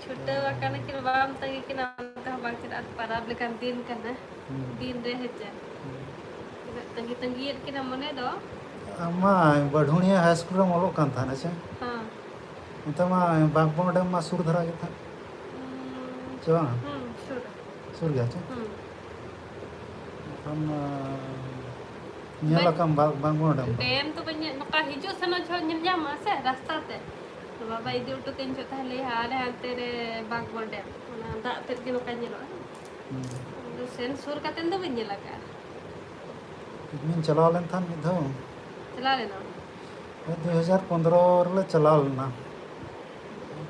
ᱪᱷᱩᱴᱟᱹᱣ ᱟᱠᱟᱱᱟ ᱠᱤᱱ, ᱵᱟᱢ ᱛᱟᱺᱜᱤ ᱠᱤᱱᱟ, ᱚᱱᱠᱟ ᱦᱚᱸ ᱵᱟᱝ ᱪᱮᱫᱟᱜ, ᱯᱟᱨᱟᱵᱽ ᱞᱮᱠᱟᱱ ᱫᱤᱱ ᱠᱟᱱᱟ᱾ ᱦᱩᱸ᱾ ᱫᱤᱱ ᱨᱮ ᱦᱮᱸᱪᱮ᱾ ᱦᱩᱸ᱾ ᱛᱤᱱᱟᱹᱜ ᱛᱟᱺᱜᱤ ᱛᱟᱺᱜᱤᱭᱮᱫ ᱠᱤᱱᱟ ᱢᱚᱱᱮ ᱫᱚ᱾ ᱟᱢ ᱢᱟ ᱵᱟᱰᱷᱩᱬᱤᱭᱟᱹ ᱦᱟᱭ ᱥᱠᱩᱞ ᱨᱮᱢ ᱚᱞᱚᱜ ᱠᱟᱱ ᱛᱟᱦᱮᱱᱟ ᱥᱮ? ᱦᱮᱸ᱾ ᱚᱱᱛᱮ ᱢᱟ ᱵᱟᱸᱠᱵᱚᱲ ᱰᱮᱢ ᱢᱟ ᱥᱩᱨ ᱫᱷᱟᱨᱟ ᱜᱮ ᱛᱟᱦᱮᱸᱫ᱾ ᱦᱩᱸ᱾ ᱥᱮ ᱵᱟᱝ? ᱦᱩᱸ, ᱥᱩᱨ᱾ ᱥᱩᱨ ᱜᱮᱭᱟ ᱪᱮ? ᱦᱩᱸ᱾ ᱮᱱᱠᱷᱟᱱ, ᱧᱮᱞ ᱵᱟᱹᱧ ᱟᱠᱟᱢ ᱵᱟ-, ᱵᱟᱸᱠᱵᱚᱲ ᱰᱮᱢ ᱫᱚ? ᱰᱮᱢ ᱫᱚ ᱵᱟᱹᱧ ᱧᱮᱞ, ᱱᱚᱝᱠᱟ ᱦᱤᱡᱩᱜ ᱥᱮᱱᱚᱜ ᱡᱚᱦᱚᱜ ᱧᱮᱞ ᱧᱟᱢᱚᱜᱼᱟ ᱥᱮ ᱨᱟᱥᱛᱟ ᱛᱮ᱾ ᱵᱟᱵᱟᱭ ᱤᱫᱤ ᱦᱚᱴᱚ ᱠᱟᱹᱧ ᱡᱚᱦᱚᱜ ᱛᱟᱦᱚᱞᱮ ᱦᱟᱱᱮ ᱦᱟᱱᱛᱮ ᱨᱮ ᱵᱟᱸᱠᱵᱚᱲ ᱰᱮᱢ, ᱚᱱᱟ ᱫᱟᱜ ᱛᱮᱫ ᱜᱮ ᱱᱚᱝᱠᱟ ᱧᱮᱞᱚᱜᱼᱟ᱾ ᱦᱩᱸ᱾ ᱟᱫᱚ ᱥᱮᱱ ᱥᱩᱨ ᱠᱟᱛᱮᱫ ᱫᱚ ᱵᱟᱹᱧ ᱧᱮᱞ ᱟᱠᱟᱫᱼᱟ᱾ ᱤᱧ ᱪᱟᱞᱟᱣ ᱞᱮᱱ ᱛᱟᱦᱮᱸᱫ ᱢᱤᱫ ᱫᱷᱟᱣ᱾ ᱪᱟᱞᱟᱣ ᱞᱮᱱᱟᱢ? ᱦᱮᱸ, ᱫᱩ ᱦᱟᱡᱟᱨ ᱯᱚᱱᱫᱽᱨᱚ ᱨᱮᱞᱮ ᱪᱟᱞᱟᱣ ᱞᱮᱱᱟ,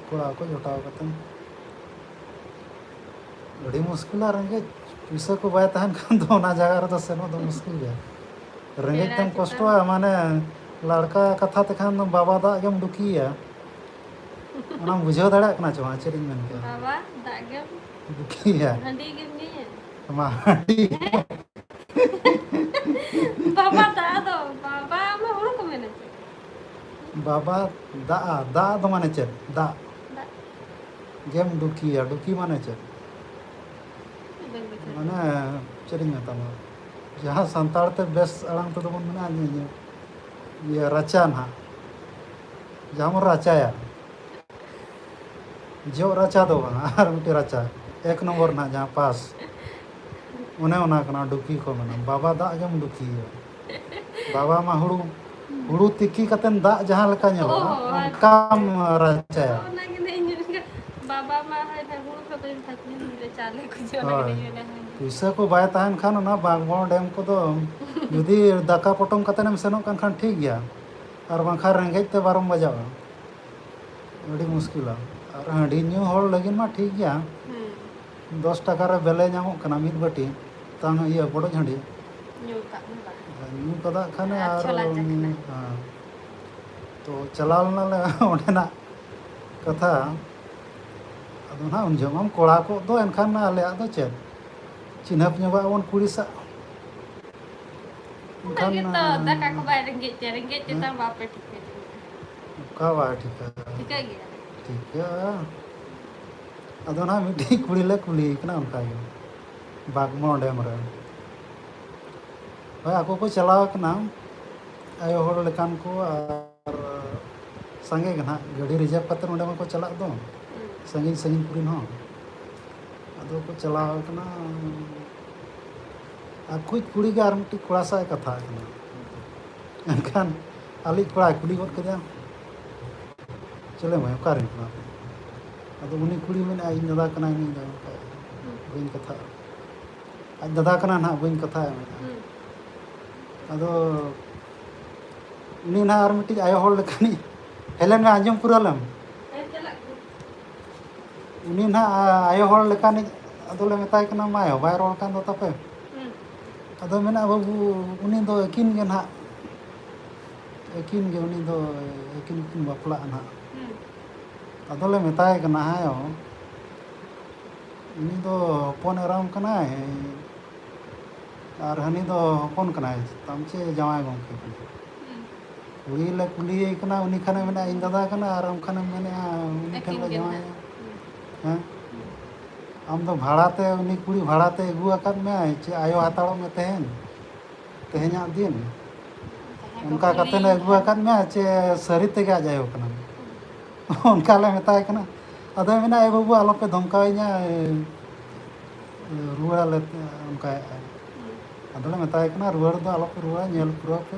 ᱠᱚᱲᱟ ᱠᱚ ᱡᱚᱴᱟᱣ ᱠᱟᱛᱮ᱾ ᱟᱹᱰᱤ ᱢᱩᱥᱠᱤᱞᱟ, ᱨᱮᱸᱜᱮᱡ ᱯᱩᱭᱥᱟᱹ ᱠᱚ ᱵᱟᱭ ᱛᱟᱦᱮᱱ ᱠᱷᱟᱱ ᱫᱚ ᱚᱱᱟ ᱡᱟᱭᱜᱟ ᱨᱮᱫᱚ ᱥᱮᱱᱚᱜ ᱫᱚ ᱢᱩᱥᱠᱤᱞ ᱜᱮᱭᱟ᱾ ᱨᱮᱸᱜᱮᱡ ᱯᱮᱲᱟ ᱛᱮᱢ ᱪᱮᱛᱟᱱ᱾ ᱠᱚᱥᱴᱚᱜᱼᱟ, ᱢᱟᱱᱮ ᱞᱟᱲᱠᱟ ᱠᱟᱛᱷᱟ ᱛᱮᱠᱷᱟᱱ ᱫᱚ ᱵᱟᱵᱟ ᱫᱟᱜ ᱜᱮᱢ ᱰᱩᱠᱤᱭᱟ᱾ ᱚᱱᱟᱢ ᱵᱩᱡᱷᱟᱹᱣ ᱫᱟᱲᱮᱭᱟᱜ ᱠᱟᱱᱟ ᱪᱮ ᱵᱟᱝ ᱪᱮᱫ ᱤᱧ ᱢᱮᱱ ᱠᱮᱫᱟ? ᱵᱟᱵᱟ, ᱫᱟᱜ ᱜᱮᱢ ᱫᱩᱠᱷᱤᱭᱟ᱾ ᱦᱟᱺᱰᱤ ᱜᱮᱢ ᱧᱩᱭᱟ᱾ ᱢᱟ ᱦᱟᱺᱰᱤ᱾ ᱵᱟᱵᱟ ᱫᱟᱜ ᱫᱚ, ᱵᱟᱵᱟ ᱢᱟ ᱦᱩᱲᱩ ᱠᱚ ᱢᱮᱱᱟ ᱪᱮ? ᱵᱟᱵᱟ ᱫᱟᱜᱼᱟ, ᱫᱟᱜ ᱫᱚ ᱢᱟᱱᱮ ᱪᱮᱫ? ᱫᱟᱜ᱾ ᱫᱟᱜ᱾ ᱜᱮᱢ ᱰᱩᱠᱤᱭᱟ, ᱰᱩᱠᱤ ᱢᱟᱱᱮ ᱪᱮᱫ? ᱵᱟᱹᱧ ᱵᱩᱡᱷᱟᱹᱣ ᱢᱟᱱᱮ ᱪᱮᱫ ᱤᱧ ᱢᱮᱛᱟᱢᱟ, ᱡᱟᱦᱟᱸ ᱥᱟᱱᱛᱟᱲ ᱛᱮ ᱵᱮᱥ ᱟᱲᱟᱝ ᱛᱮᱫᱚ ᱵᱚᱱ ᱢᱮᱱᱟ ᱤᱭᱟᱹ, ᱤᱭᱟᱹ, ᱨᱟᱪᱟ ᱱᱟᱦᱟᱜ, ᱡᱟᱦᱟᱸ ᱵᱚᱱ ᱨᱟᱪᱟᱭᱟ, ᱡᱚᱜ ᱨᱟᱪᱟ ᱫᱚ ᱵᱟᱝ, ᱟᱨ ᱢᱤᱫᱴᱮᱡ ᱨᱟᱪᱟ, ᱮᱠ ᱱᱚᱢᱵᱚᱨ ᱨᱮᱱᱟᱜ ᱡᱟᱦᱟᱸ ᱯᱟᱥ, ᱚᱱᱮ ᱚᱱᱟ ᱠᱟᱱᱟ ᱰᱩᱠᱤ ᱠᱚ ᱢᱮᱱᱟ᱾ ᱵᱟᱵᱟ ᱫᱟᱜ ᱜᱮᱢ ᱰᱩᱠᱤᱭᱟ᱾ ᱵᱟᱵᱟ ᱢᱟ ᱦᱩᱲᱩ, ᱦᱩᱲᱩ ᱛᱤᱠᱤ ᱠᱟᱛᱮᱱ ᱫᱟᱜ ᱡᱟᱦᱟᱸ ᱞᱮᱠᱟ ᱧᱮᱞᱚᱜᱼᱟ, ᱚ, ᱚᱱᱠᱟᱢ ᱨᱟᱪᱟᱭᱟ᱾ ᱚᱱᱟ ᱜᱮ ᱤᱧ ᱢᱮᱱ ᱠᱮᱫᱟ, ᱵᱟᱵᱟ ᱢᱟ ᱦᱳᱭ ᱦᱳᱭ ᱦᱩᱲᱩ ᱠᱚ ᱫᱚᱧ ᱛᱟᱠᱤᱧ ᱪᱟᱣᱞᱮ ᱠᱚ ᱡᱚᱢ ᱦᱳᱭ᱾ ᱞᱟᱹᱜᱤᱫ ᱤᱧ ᱢᱮᱱᱟ, ᱦᱳᱭ᱾ ᱯᱩᱭᱥᱟᱹ ᱠᱚ ᱵᱟᱭ ᱛᱟᱦᱮᱱ ᱠᱷᱟᱱ ᱚᱱᱟ ᱵᱟᱜᱽᱢᱚᱲ ᱰᱮᱢ ᱠᱚᱫᱚ ᱡᱩᱫᱤ ᱫᱟᱠᱟ ᱯᱚᱴᱚᱢ ᱠᱟᱛᱮᱱ ᱮᱢ ᱥᱮᱱᱚᱜ ᱠᱟᱱ ᱠᱷᱟᱱ ᱴᱷᱤᱠ ᱜᱮᱭᱟ, ᱟᱨ ᱵᱟᱝᱠᱷᱟᱱ ᱨᱮᱸᱜᱮᱡ ᱛᱮ ᱵᱟᱨᱚᱢ ᱵᱟᱡᱟᱜᱼᱟ᱾ ᱟᱹᱰᱤ ᱢᱩᱥᱠᱤᱞᱟ᱾ ᱟᱨ ᱦᱟᱺᱰᱤ ᱧᱩ ᱦᱚᱲ ᱞᱟᱹᱜᱤᱫ ᱢᱟ ᱴᱷᱤᱠ ᱜᱮᱭᱟ, ᱦᱩᱸ᱾ ᱫᱚᱥ ᱴᱟᱠᱟ ᱨᱮ ᱵᱮᱞᱮ ᱧᱟᱢᱚᱜ ᱠᱟᱱᱟ ᱢᱤᱫ ᱵᱟᱹᱴᱤ, ᱛᱟᱝ ᱤᱭᱟᱹ ᱵᱚᱰᱚᱡ ᱦᱟᱺᱰᱤ᱾ ᱧᱩ ᱠᱟᱜ ᱢᱮ ᱵᱟᱝ᱾ ᱧᱩ ᱠᱟᱫᱟᱜ ᱠᱷᱟᱱᱮ ᱟᱨ ᱟᱨ ᱪᱷᱚᱞᱟ ᱪᱟᱠᱷᱱᱟ᱾ ᱦᱮᱸ᱾ ᱛᱚ ᱪᱟᱞᱟᱣ ᱞᱮᱱᱟᱞᱮ ᱚᱸᱰᱮᱱᱟᱜ ᱠᱟᱛᱷᱟ᱾ ᱟᱫᱚ ᱱᱟᱦᱟᱜ ᱩᱱ ᱡᱚᱦᱚᱜ ᱢᱟᱢ ᱠᱚᱲᱟ ᱠᱚᱜ ᱫᱚ, ᱮᱱᱠᱷᱟᱱ ᱟᱞᱮᱭᱟᱜ ᱫᱚ ᱪᱮᱫ? ᱪᱤᱱᱦᱟᱹᱯ ᱧᱚᱜᱚᱜ ᱟᱵᱚᱱ ᱠᱩᱲᱤ ᱥᱟᱜ᱾ ᱚᱱᱟ ᱮᱱᱠᱷᱟᱱ, ᱜᱮᱛᱚ, ᱫᱟᱠᱟ ᱠᱚ ᱵᱟᱭ ᱨᱮᱸᱜᱮᱡ ᱛᱮ, ᱨᱮᱸᱜᱮᱡ ᱦᱮᱸ? ᱛᱮᱛᱟᱝ ᱵᱟᱯᱮ ᱴᱷᱤᱠᱟᱹ ᱡᱚᱝᱟ᱾ ᱚᱠᱟ ᱵᱟᱭ ᱴᱷᱤᱠᱟ? ᱴᱷᱤᱠᱟᱹᱜ ᱜᱮᱭᱟ᱾ ᱴᱷᱤᱠᱟᱹᱜᱼᱟ᱾ ᱟᱫᱚ ᱱᱟᱦᱟᱜ ᱢᱤᱫᱴᱤᱡ ᱠᱩᱲᱤ ᱞᱮ ᱠᱩᱞᱤᱭᱮ ᱠᱟᱱᱟ ᱚᱱᱠᱟ ᱜᱮ, ᱵᱟᱜᱽᱢᱚ ᱰᱮᱢ ᱨᱮ᱾ ᱦᱳᱭ, ᱟᱠᱚ ᱠᱚ ᱪᱟᱞᱟᱣ ᱠᱟᱱᱟ, ᱟᱭᱳ ᱦᱚᱲ ᱞᱮᱠᱟᱱ ᱠᱚ, ᱟᱨ ᱥᱟᱸᱜᱮ ᱜᱮ ᱱᱟᱦᱟᱜ, ᱜᱟᱹᱰᱤ ᱨᱤᱡᱟᱨᱵᱷ ᱠᱟᱛᱮ ᱚᱸᱰᱮ ᱢᱟᱠᱚ ᱪᱟᱞᱟᱜ ᱫᱚ, ᱦᱩᱸ᱾ ᱥᱟᱺᱜᱤᱧ ᱥᱟᱺᱜᱤᱧ ᱠᱚᱨᱮᱱ ᱦᱚᱸ᱾ ᱟᱫᱚ ᱠᱚ ᱪᱟᱞᱟᱣ ᱠᱟᱱᱟ, ᱟᱠᱚᱭᱤᱡ ᱠᱩᱲᱤ ᱜᱮ ᱟᱨ ᱢᱤᱫᱴᱤᱡ ᱠᱚᱲᱟ ᱥᱟᱶ ᱮ ᱠᱟᱛᱷᱟ ᱠᱟᱱᱟ᱾ ᱮᱱᱠᱷᱟᱱ ᱟᱞᱮᱭᱤᱡ ᱠᱚᱲᱟᱭ ᱠᱩᱞᱤ ᱜᱚᱫ ᱠᱮᱫᱮᱭᱟ, "ᱪᱮᱞᱮ ᱢᱟᱹᱭ, ᱚᱠᱟ ᱨᱮᱱ ᱠᱟᱱᱟ ᱯᱮ?" ᱟᱫᱚ ᱩᱱᱤ ᱠᱩᱲᱤ ᱢᱮᱱᱮᱫᱼᱟ, "ᱤᱧ ᱫᱟᱫᱟ ᱠᱟᱱᱟᱭ ᱱᱩᱭ ᱫᱚ, ᱦᱩᱸ᱾ ᱵᱟᱹᱧ ᱠᱟᱛᱷᱟᱜᱼᱟ, ᱟᱡ ᱫᱟᱫᱟ ᱠᱟᱱᱟᱭ ᱱᱟᱦᱟᱜ, ᱵᱟᱹᱧ ᱠᱟᱛᱷᱟᱜᱼᱟ", ᱢᱮᱱᱮᱫᱼᱟ᱾ ᱦᱩᱸ᱾ ᱟᱫᱚ ᱩᱱᱤ ᱱᱟᱦᱟᱜ ᱟᱨ ᱢᱤᱫᱴᱤᱡ ᱟᱭᱳ ᱦᱚᱲ ᱞᱮᱠᱟᱱᱤᱡ ᱦᱮᱡ ᱞᱮᱱ ᱢᱮ, ᱟᱸᱡᱚᱢ ᱯᱩᱨᱟᱹᱣ ᱞᱮᱢ᱾ ᱦᱮᱸ, ᱪᱟᱞᱟᱜ ᱠᱟᱹᱱᱟᱹᱧ᱾ ᱩᱱᱤ ᱱᱟᱦᱟᱜ ᱟᱭᱳ ᱦᱚᱲ ᱞᱮᱠᱟᱱᱤᱡ, ᱟᱫᱚᱞᱮ ᱢᱮᱛᱟᱭ ᱠᱟᱱᱟ, "ᱢᱟᱭᱳ ᱵᱟᱭ ᱨᱚᱲ ᱠᱟᱱ ᱫᱚ ᱛᱟᱯᱮ?" ᱦᱩᱸ᱾ ᱟᱫᱚ ᱢᱮᱱᱟ, "ᱵᱟᱹᱵᱩ, ᱩᱱᱤ ᱫᱚ ᱟᱹᱠᱤᱱ ᱜᱮ ᱱᱟᱦᱟᱜ, ᱟᱹᱠᱤᱱ ᱜᱮ, ᱩᱱᱤ ᱫᱚ ᱟᱹᱠᱤᱱ ᱠᱤᱱ ᱵᱟᱯᱞᱟᱜᱼᱟ ᱱᱟᱦᱟᱜ᱾" ᱦᱩᱸ᱾ ᱟᱫᱚᱞᱮ ᱢᱮᱛᱟᱭ ᱠᱟᱱᱟ, ᱦᱮᱸ ᱭᱳ, ᱩᱱᱤ ᱫᱚ ᱦᱚᱯᱚᱱ ᱮᱨᱟᱢ ᱠᱟᱱᱟᱭ ᱟᱨ ᱦᱟᱹᱱᱤ ᱫᱚ ᱦᱚᱯᱚᱱ ᱠᱟᱱᱟᱭ ᱛᱟᱢ ᱪᱮ ᱡᱟᱶᱟᱭ ᱜᱚᱢᱠᱮ ᱠᱟᱱᱟᱭ? ᱠᱩᱲᱤ ᱞᱮ ᱠᱩᱞᱤᱭᱮ ᱠᱟᱱᱟ, ᱩᱱᱤ ᱠᱷᱟᱱᱮ ᱢᱮᱱᱟ ᱤᱧ ᱫᱟᱫᱟ ᱠᱟᱱᱟ, ᱟᱨ ᱟᱢ ᱠᱷᱟᱱᱮᱢ ᱢᱮᱱᱮᱜᱼᱟ ᱩᱱᱤ ᱴᱷᱮᱱ ᱞᱮ ᱡᱟᱶᱟᱭᱟ᱾ ᱦᱮᱸ? ᱟᱢ ᱫᱚ ᱵᱷᱟᱲᱟᱛᱮ, ᱩᱱᱤ ᱠᱩᱲᱤ ᱵᱷᱟᱲᱟᱛᱮ ᱟᱹᱜᱩ ᱟᱠᱟᱫ ᱢᱮᱭᱟᱭ ᱪᱮ ᱟᱭᱳ ᱦᱟᱛᱟᱲᱚᱜ ᱢᱮ ᱛᱮᱦᱮᱧ, ᱛᱮᱦᱮᱧᱟᱜ ᱫᱤᱱ? ᱚᱱᱠᱟ ᱠᱟᱛᱮ ᱞᱮ ᱟᱹᱜᱩ ᱟᱠᱟᱫ ᱢᱮᱭᱟ ᱪᱮ ᱥᱟᱹᱨᱤ ᱛᱮᱜᱮ ᱟᱡ ᱟᱭᱳ ᱠᱟᱱᱟᱢ? ᱚᱱᱠᱟ ᱞᱮ ᱢᱮᱛᱟᱭ ᱠᱟᱱᱟ᱾ ᱟᱫᱚᱭ ᱢᱮᱱᱟ, "ᱮ ᱵᱟᱹᱵᱩ, ᱟᱞᱚᱯᱮ ᱫᱷᱚᱢᱠᱟᱣᱤᱧᱟ, ᱨᱩᱣᱟᱹᱲᱟᱞᱮ ᱚᱱᱠᱟᱭᱮᱫᱼᱟ᱾" ᱟᱫᱚᱞᱮ ᱢᱮᱛᱟᱭ ᱠᱟᱱᱟ, "ᱨᱩᱣᱟᱹᱲ ᱫᱚ ᱟᱞᱚᱯᱮ ᱨᱩᱣᱟᱹᱲᱟ, ᱧᱮᱞ ᱯᱩᱨᱟᱹᱣ ᱯᱮ,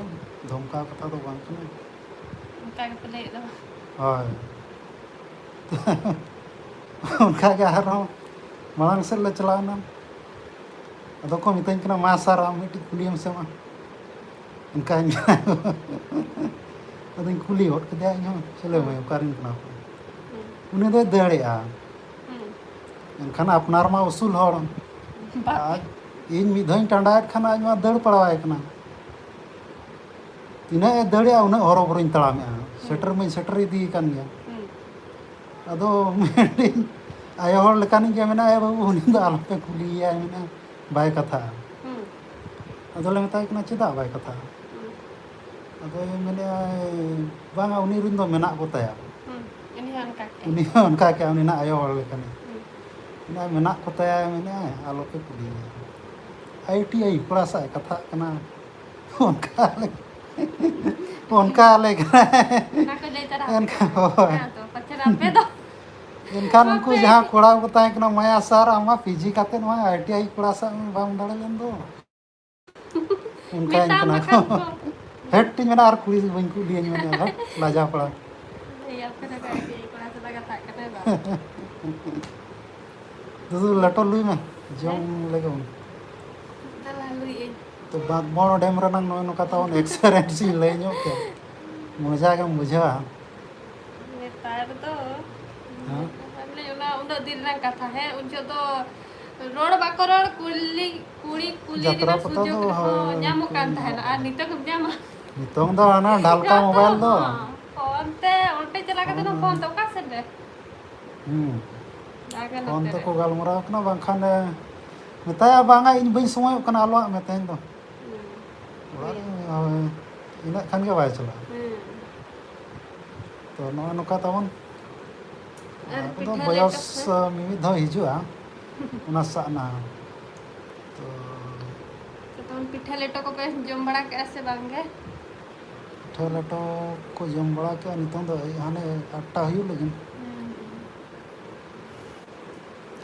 ᱫᱷᱚᱢᱠᱟᱣ ᱠᱟᱛᱷᱟ ᱫᱚ ᱵᱟᱝ ᱠᱟᱱᱟ᱾" ᱚᱱᱠᱟ ᱜᱮᱯᱮ ᱞᱟᱹᱭᱮᱫ ᱫᱚ᱾ ᱦᱳᱭ᱾ ᱚᱱᱠᱟ ᱜᱮ ᱟᱨᱦᱚᱸ ᱢᱟᱲᱟᱝ ᱥᱮᱫ ᱞᱮ ᱪᱟᱞᱟᱣ ᱮᱱᱟ᱾ ᱟᱫᱚ ᱠᱚ ᱢᱮᱛᱟᱹᱧ ᱠᱟᱱᱟ, "ᱢᱟ ᱥᱟᱨ, ᱟᱢ ᱢᱤᱫᱴᱤᱡ ᱠᱩᱞᱤᱭᱮᱢ ᱥᱮ ᱢᱟ?" ᱚᱱᱠᱟᱧ ᱟᱫᱚᱧ ᱠᱩᱞᱤ ᱜᱚᱫ ᱠᱮᱫᱮᱭᱟ ᱤᱧ ᱦᱚᱸ, "ᱪᱮᱞᱮ ᱢᱟᱹᱭ, ᱚᱠᱟᱨᱮᱱ ᱠᱟᱱᱟ ᱯᱮ?" ᱩᱱᱤ ᱫᱚᱭ ᱫᱟᱹᱲᱮᱜᱼᱟ᱾ ᱦᱩᱸ᱾ ᱮᱱᱠᱷᱟᱱ ᱟᱯᱱᱟᱨ ᱢᱟ ᱩᱥᱩᱞ ᱦᱚᱲ᱾ ᱵᱟᱯ᱾ ᱟᱨ ᱤᱧ ᱢᱤᱫ ᱫᱷᱟᱣᱤᱧ ᱴᱟᱸᱰᱟᱭᱮᱫ ᱠᱷᱟᱱ ᱟᱡ ᱢᱟ ᱫᱟᱹᱲ ᱯᱟᱲᱟᱣᱟᱭ ᱠᱟᱱᱟ᱾ ᱛᱤᱱᱟᱹᱜ ᱮ ᱫᱟᱹᱲᱮᱜᱼᱟ, ᱩᱱᱟᱹᱜ ᱦᱚᱨᱚᱵᱚᱨᱚᱧ ᱛᱟᱲᱟᱢᱮᱜᱼᱟ᱾ ᱦᱩᱸ᱾ ᱥᱮᱴᱮᱨ ᱢᱟᱧ ᱥᱮᱴᱮᱨ ᱤᱫᱤᱭ ᱠᱟᱱ ᱜᱮᱭᱟ᱾ ᱦᱩᱸ᱾ ᱟᱫᱚ ᱢᱮᱱᱫᱟᱹᱧ, ᱟᱭᱳ ᱦᱚᱲ ᱞᱮᱠᱟᱱᱤᱡ ᱜᱮ ᱢᱮᱱᱟᱭᱟ, "ᱵᱟᱹᱵᱩ, ᱩᱱᱤ ᱫᱚ ᱟᱞᱚᱯᱮ ᱠᱩᱞᱤᱭᱮᱭᱟ", ᱢᱮᱱᱟ, "ᱵᱟᱭ ᱠᱟᱛᱷᱟᱜᱼᱟ᱾" ᱦᱩᱸ᱾ ᱟᱫᱚᱞᱮ ᱢᱮᱛᱟᱭ ᱠᱟᱱᱟ, "ᱪᱮᱫᱟᱜ ᱵᱟᱭ ᱠᱟᱛᱷᱟᱜᱼᱟ?" ᱦᱩᱸ᱾ ᱟᱫᱚᱭ ᱢᱮᱱᱮᱫᱼᱟᱭ, "ᱵᱟᱝᱟ, ᱩᱱᱤ ᱨᱮᱱ ᱫᱚ ᱢᱮᱱᱟᱜ ᱠᱚ ᱛᱟᱭᱟ᱾" ᱦᱩᱸ᱾ ᱩᱱᱤ ᱦᱚᱸ ᱚᱱᱠᱟ ᱜᱮ᱾ ᱩᱱᱤ ᱦᱚᱸ ᱚᱱᱠᱟ ᱜᱮ, ᱩᱱᱤ ᱨᱮᱱ ᱟᱭᱳ ᱦᱚᱲ ᱞᱮᱠᱟᱱᱤᱡ᱾ ᱦᱩᱸ᱾ ᱢᱮᱱᱮᱫᱼᱟᱭ, "ᱢᱮᱱᱟᱜ ᱠᱚ ᱛᱟᱭᱟ", ᱢᱮᱱᱮᱫᱼᱟᱭ, "ᱟᱞᱚᱯᱮ ᱠᱩᱞᱤᱭᱮᱭᱟ᱾ ᱟᱭ ᱴᱤ ᱟᱭ ᱠᱚᱲᱟ ᱥᱟᱶ ᱮ ᱠᱟᱛᱷᱟᱜ ᱠᱟᱱᱟ᱾" ᱚᱱᱠᱟ ᱞᱮ, ᱚᱱᱠᱟ ᱞᱮ ᱠᱟᱱᱟᱭ᱾ ᱚᱱᱟ ᱠᱚ ᱞᱟᱹᱭ ᱛᱟᱨᱟ ᱦᱟᱯᱮ ᱮᱱᱠᱷᱟᱱ, ᱠᱷᱟᱱ᱾ ᱦᱳᱭ᱾ ᱦᱮᱸ ᱛᱚ, ᱯᱟᱪᱷᱮ ᱟᱯᱮ ᱫᱚ ᱮᱱᱠᱷᱟᱱ ᱩᱱᱠᱩ ᱵᱟᱯᱮ ᱡᱟᱦᱟᱸ ᱠᱚᱲᱟ ᱠᱚ ᱛᱟᱦᱮᱸ ᱠᱟᱱᱟ, "ᱢᱟᱭᱟ ᱥᱟᱨ, ᱟᱢ ᱢᱟ ᱯᱤ ᱡᱤ ᱠᱟᱛᱮ ᱱᱚᱣᱟ ᱟᱭ ᱴᱤ ᱟᱭ ᱠᱚᱲᱟ ᱥᱟᱶ ᱵᱟᱢ ᱫᱟᱲᱮ ᱞᱮᱱ ᱫᱚ?" ᱚᱱᱠᱟᱧ ᱢᱮᱛᱟᱢ ᱠᱟᱱᱟ ᱠᱚ᱾ ᱵᱟᱠᱷᱟᱱ ᱠᱚ᱾ ᱦᱮᱴ ᱴᱤᱧ ᱢᱮᱱᱟ, ᱟᱨ ᱠᱩᱲᱤ ᱵᱟᱹᱧ ᱠᱩᱞᱤᱭᱟᱹᱧ ᱢᱮᱱᱟ, ᱟᱫᱚ ᱞᱟᱡᱟᱣ ᱯᱟᱲᱟ᱾ ᱞᱟᱹᱭ ᱟᱯᱮ ᱫᱚ ᱟᱭ ᱴᱤ ᱟᱭ ᱠᱚᱲᱟ ᱥᱟᱞᱟᱜ ᱠᱟᱛᱷᱟᱜ ᱠᱟᱱᱟᱭ ᱵᱟ᱾ ᱫᱩᱫᱩ, ᱞᱮᱴᱚ ᱞᱩᱭ ᱢᱮ, ᱡᱚᱢ ᱦᱮᱸ? ᱞᱮᱜᱮ ᱵᱚᱱ᱾ ᱫᱮᱞᱟ ᱞᱩᱭ ᱟᱹᱧ᱾ ᱛᱚ, ᱵᱟᱸᱫᱽᱵᱚᱲ ᱰᱮᱢ ᱨᱮᱱᱟᱝ ᱱᱚᱜᱼᱚᱭ ᱱᱚᱝᱠᱟ ᱛᱟᱵᱚᱱ ᱮᱠᱥᱯᱮᱨᱤᱭᱮᱱᱥ ᱤᱧ ᱞᱟᱹᱭ ᱧᱚᱜ ᱠᱮᱭᱟ, ᱢᱚᱡᱟ ᱜᱮᱢ ᱵᱩᱡᱷᱟᱹᱣᱟ᱾ ᱱᱮᱛᱟᱨ ᱫᱚ, ᱦᱮᱸ? ᱢᱟᱱᱮ ᱚᱱᱟ ᱩᱱᱟᱹᱜ ᱫᱤᱱ ᱨᱮᱱᱟᱜ ᱠᱟᱛᱷᱟ, ᱦᱮᱸ, ᱩᱱ ᱡᱚᱦᱚᱜ ᱫᱚ ᱨᱚᱲ ᱵᱟᱠᱚ ᱨᱚᱲ, ᱠᱩᱞᱤ, ᱠᱩᱲᱤ ᱠᱩᱞᱤ ᱡᱟᱛᱨᱟ ᱨᱮᱱᱟᱜ ᱯᱟᱛᱟ ᱥᱩᱡᱳᱜᱽ ᱫᱚ, ᱦᱚᱸ ᱦᱳᱭ, ᱧᱟᱢᱚᱜ ᱠᱟᱱ ᱛᱟᱦᱮᱱᱟ, ᱟᱨ ᱱᱤᱛᱚᱜ ᱮᱢ ᱧᱟᱢᱟ? ᱱᱤᱛᱚᱝ ᱫᱚ ᱦᱟᱱᱟ ᱰᱷᱟᱞᱠᱟ ᱡᱚᱛᱚ ᱢᱳᱵᱟᱭᱤᱞ ᱫᱚ᱾ ᱦᱚᱸ, ᱯᱷᱳᱱ ᱛᱮ, ᱚᱱᱛᱮ ᱪᱟᱞᱟᱣ ᱠᱟᱛᱮ ᱦᱚᱸ ᱦᱚᱸ᱾ ᱯᱷᱳᱱ ᱛᱮ, ᱚᱠᱟ ᱥᱮᱫ ᱦᱩᱸ᱾ ᱯᱷᱳᱱ ᱛᱮᱠᱚ ᱜᱟᱞᱢᱟᱨᱟᱣ ᱠᱟᱱᱟ, ᱵᱟᱝᱠᱷᱟᱱ ᱮ ᱢᱮᱛᱟᱭᱟ, "ᱵᱟᱝᱟ, ᱤᱧ ᱵᱟᱹᱧ ᱥᱚᱢᱚᱭᱚᱜ ᱠᱟᱱᱟ, ᱟᱞᱚᱣᱟᱜ ᱢᱮ ᱛᱮᱦᱮᱧ ᱫᱚ᱾ ᱚᱲᱟᱜ ᱨᱮ, ᱦᱳᱭ, ᱤᱱᱟᱹᱜ ᱠᱷᱟᱱ ᱜᱮ ᱵᱟᱭ ᱪᱟᱞᱟᱜᱼᱟ᱾" ᱛᱚ ᱱᱚᱜᱼᱚᱭ ᱱᱚᱝᱠᱟ ᱛᱟᱵᱚᱱ᱾ ᱟᱨ ᱟᱫᱚ ᱯᱤᱴᱷᱟᱹ ᱵᱚᱭᱚᱥ ᱞᱮᱴᱚ ᱠᱚ? ᱢᱤᱢᱤᱫ ᱫᱷᱟᱣ ᱦᱤᱡᱩᱜᱼᱟ, ᱚᱱᱟ ᱥᱟᱜ ᱱᱟ᱾ ᱛᱚ ᱛᱚ ᱛᱚᱠᱷᱚᱱ ᱯᱤᱴᱷᱟᱹ ᱞᱮᱴᱚ ᱠᱚᱯᱮ ᱡᱚᱢ ᱵᱟᱲᱟ ᱠᱮᱜᱼᱟ ᱥᱮ ᱵᱟᱝ ᱜᱮ? ᱯᱤᱴᱷᱟᱹ ᱞᱮᱴᱚ ᱠᱚ ᱡᱚᱢ ᱵᱟᱲᱟ ᱠᱮᱜᱼᱟ, ᱱᱤᱛᱚᱝ ᱫᱚ ᱦᱟᱱᱮ ᱟᱴᱴᱟ ᱦᱩᱭᱩᱜ ᱞᱟᱹᱜᱤᱫ᱾ ᱦᱩᱸ, ᱦᱩᱸ᱾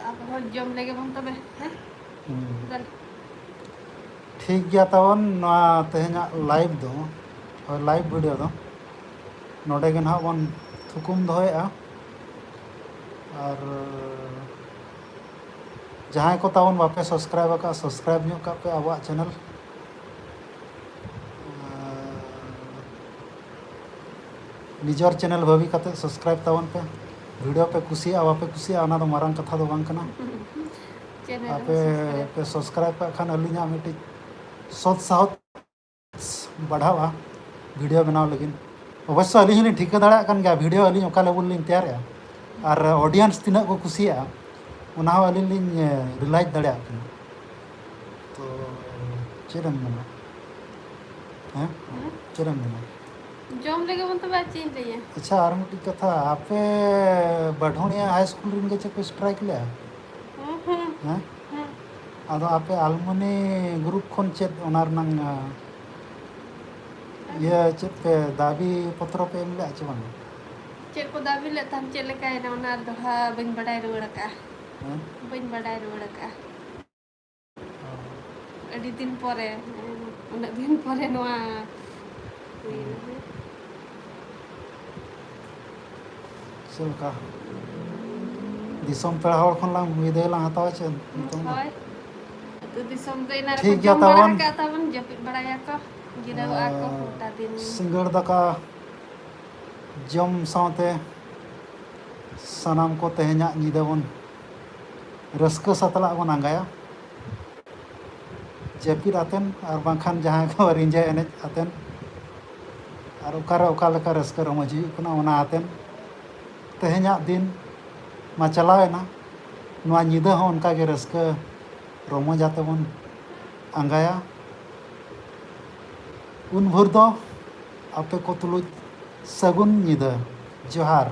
ᱟᱵᱚ ᱦᱚᱸ ᱡᱚᱢ ᱞᱮᱜᱮ ᱵᱚᱱ ᱛᱚᱵᱮ, ᱦᱮᱸ? ᱦᱩᱸ᱾ ᱫᱮᱞᱟ᱾ ᱴᱷᱤᱠ ᱜᱮᱭᱟ ᱛᱟᱵᱚᱱ, ᱱᱚᱣᱟ ᱛᱮᱦᱮᱧᱟᱜ live ᱫᱚ, ᱦᱳᱭ, live video ᱫᱚ ᱱᱚᱰᱮ ᱜᱮ ᱱᱟᱦᱟᱜ ᱵᱚᱱ ᱛᱷᱩᱠᱩᱢ ᱫᱚᱦᱚᱭᱮᱜᱼᱟ᱾ ᱟᱨ ᱡᱟᱦᱟᱸᱭ ᱠᱚ ᱛᱟᱵᱚᱱ ᱵᱟᱯᱮ subscribe ᱟᱠᱟᱫ, subscribe ᱧᱚᱜ ᱠᱟᱜ ᱯᱮ ᱟᱵᱚᱣᱟᱜ channel᱾ ᱟᱨ ᱱᱤᱡᱚᱨ channel ᱵᱷᱟᱹᱵᱤ ᱠᱟᱛᱮ subscribe ᱛᱟᱵᱚᱱ ᱯᱮ᱾ video ᱯᱮ ᱠᱩᱥᱤᱭᱟᱜᱼᱟ, ᱵᱟᱯᱮ ᱠᱩᱥᱤᱭᱟᱜᱼᱟ, ᱚᱱᱟ ᱫᱚ ᱢᱟᱨᱟᱝ ᱠᱟᱛᱷᱟ ᱫᱚ ᱵᱟᱝ ᱠᱟᱱᱟ᱾ channel ᱟᱯᱮ ᱦᱚᱸ subscribe᱾ ᱯᱮ subscribe ᱠᱟᱜ ᱠᱷᱟᱱ ᱟᱹᱞᱤᱧᱟᱜ ᱢᱤᱫᱴᱤᱡ ᱥᱚᱛ ᱥᱟᱦᱚᱥ ᱵᱟᱲᱦᱟᱣᱟ video ᱵᱮᱱᱟᱣ ᱞᱟᱹᱜᱤᱫ᱾ ᱚᱵᱚᱥᱥᱚ ᱟᱹᱞᱤᱧ ᱦᱚᱸᱞᱤᱧ ᱴᱷᱤᱠᱟᱹ ᱫᱟᱲᱮᱭᱟᱜ ᱠᱟᱱ ᱜᱮᱭᱟ video ᱟᱹᱞᱤᱧ ᱚᱠᱟ level ᱞᱤᱧ ᱛᱮᱭᱟᱨᱮᱜᱼᱟ, ᱟᱨ audience ᱛᱤᱱᱟᱹᱜ ᱠᱚ ᱠᱩᱥᱤᱭᱟᱜᱼᱟ, ᱚᱱᱟ ᱦᱚᱸ ᱟᱹᱞᱤᱧ ᱞᱤᱧ, ᱮ, realize ᱫᱟᱲᱮᱭᱟᱜ ᱠᱟᱱᱟ᱾ ᱛᱚ ᱪᱮᱫ ᱮᱢ ᱢᱮᱱᱟ? ᱦᱮᱸ? ᱦᱮᱸ? ᱪᱮᱫ ᱮᱢ ᱢᱮᱱᱟ? ᱡᱚᱢ ᱞᱮᱜᱮ ᱵᱚᱱ ᱛᱚᱵᱮ, ᱟᱨ ᱪᱮᱫ ᱤᱧ ᱞᱟᱹᱭᱟ? ᱟᱪᱪᱷᱟ, ᱟᱨ ᱢᱤᱫᱴᱤᱡ ᱠᱟᱛᱷᱟ, ᱟᱯᱮ ᱵᱟᱰᱷᱚᱬᱤᱭᱟ high school ᱨᱮᱱ ᱜᱮ ᱪᱮᱫ ᱯᱮ strike ᱞᱮᱜᱼᱟ? ᱦᱩᱸ, ᱦᱩᱸ, ᱦᱮᱸ? ᱦᱩᱸ᱾ ᱟᱫᱚ ᱟᱯᱮ ᱟᱞᱢᱚᱱᱤ group ᱠᱷᱚᱱ ᱪᱮᱫ ᱚᱱᱟ ᱨᱮᱱᱟᱝ, ᱟ, ᱤᱭᱟᱹ, ᱪᱮᱫ ᱯᱮ ᱫᱟᱵᱤ ᱯᱚᱛᱨᱚ ᱯᱮ ᱮᱢ ᱞᱮᱜᱼᱟ ᱪᱮ ᱵᱟᱝ? ᱪᱮᱫ ᱠᱚ ᱫᱟᱵᱤ ᱞᱮᱫ ᱛᱟᱦᱮᱱ, ᱪᱮᱫ ᱞᱮᱠᱟᱭᱮᱱᱟ, ᱚᱱᱟ ᱫᱚᱦᱲᱟ ᱵᱟᱹᱧ ᱵᱟᱰᱟᱭ ᱨᱩᱣᱟᱹᱲ ᱟᱠᱟᱜᱼᱟ᱾ ᱦᱮᱸ? ᱵᱟᱹᱧ ᱵᱟᱰᱟᱭ ᱨᱩᱣᱟᱹᱲ ᱟᱠᱟᱜᱼᱟ᱾ ᱟᱹᱰᱤ ᱫᱤᱱ ᱯᱚᱨᱮ, ᱩᱱᱟᱹᱜ ᱫᱤᱱ ᱯᱚᱨᱮ ᱱᱚᱣᱟ ᱦᱩᱭᱱᱟ᱾ ᱪᱮᱫ ᱞᱮᱠᱟ? ᱫᱤᱥᱚᱢ ᱯᱮᱲᱟ ᱦᱚᱲ ᱠᱷᱚᱱ ᱞᱟᱝ ᱵᱤᱫᱟᱹᱭ ᱞᱟᱝ ᱦᱟᱛᱟᱣᱟ ᱪᱮ ᱱᱤᱛᱚᱝ ᱫᱚ? ᱦᱳᱭ᱾ ᱟᱹᱛᱩ ᱫᱤᱥᱚᱢ ᱫᱚ ᱮᱱᱟ ᱨᱮᱠᱚ ᱴᱷᱤᱠ ᱜᱮᱭᱟ ᱡᱚᱢ ᱵᱟᱲᱟ ᱛᱟᱵᱚᱱ᱾ ᱟᱠᱟᱫ ᱛᱟᱵᱚᱱ, ᱡᱟᱹᱯᱤᱫ ᱵᱟᱲᱟᱭᱟᱠᱚ, ᱡᱤᱨᱟᱹᱣᱚᱜᱼᱟ ᱠᱚ ᱟᱨ ᱜᱚᱴᱟ ᱫᱤᱱ᱾ ᱥᱤᱸᱜᱟᱹᱲ ᱫᱟᱠᱟ ᱡᱚᱢ ᱥᱟᱶᱛᱮ ᱥᱟᱱᱟᱢ ᱠᱚ ᱛᱮᱦᱮᱧᱟᱜ ᱧᱤᱫᱟᱹ ᱵᱚᱱ ᱨᱟᱹᱥᱠᱟᱹ ᱥᱟᱛᱞᱟᱜ ᱵᱚᱱ ᱟᱸᱜᱟᱭᱟ᱾ ᱡᱟᱹᱯᱤᱫ ᱟᱛᱮᱱ ᱟᱨ ᱵᱟᱝᱠᱷᱟᱱ ᱡᱟᱦᱟᱸᱭ ᱠᱚ ᱨᱤᱸᱡᱟᱹ ᱮᱱᱮᱡ ᱟᱛᱮᱱ ᱟᱨ ᱚᱠᱟᱨᱮ ᱚᱠᱟ ᱞᱮᱠᱟ ᱨᱟᱹᱥᱠᱟᱹ ᱨᱚᱢᱚᱡᱽ ᱦᱩᱭᱩᱜ ᱠᱟᱱᱟ, ᱚᱱᱟ ᱟᱛᱮᱱ ᱛᱮᱦᱮᱧᱟᱜ ᱫᱤᱱ ᱢᱟ ᱪᱟᱞᱟᱣᱮᱱᱟ, ᱱᱚᱣᱟ ᱧᱤᱫᱟᱹ ᱦᱚᱸ ᱚᱱᱠᱟᱜᱮ ᱨᱟᱹᱥᱠᱟᱹ ᱨᱚᱢᱚᱡᱽ ᱟᱛᱮ ᱵᱚᱱ ᱟᱸᱜᱟᱭᱟ᱾ ᱩᱱ ᱵᱷᱳᱨ ᱫᱚ ᱟᱯᱮ ᱠᱚ ᱛᱩᱞᱩᱡ ᱥᱟᱹᱜᱩᱱ ᱧᱤᱫᱟᱹ᱾ ᱡᱚᱦᱟᱨ᱾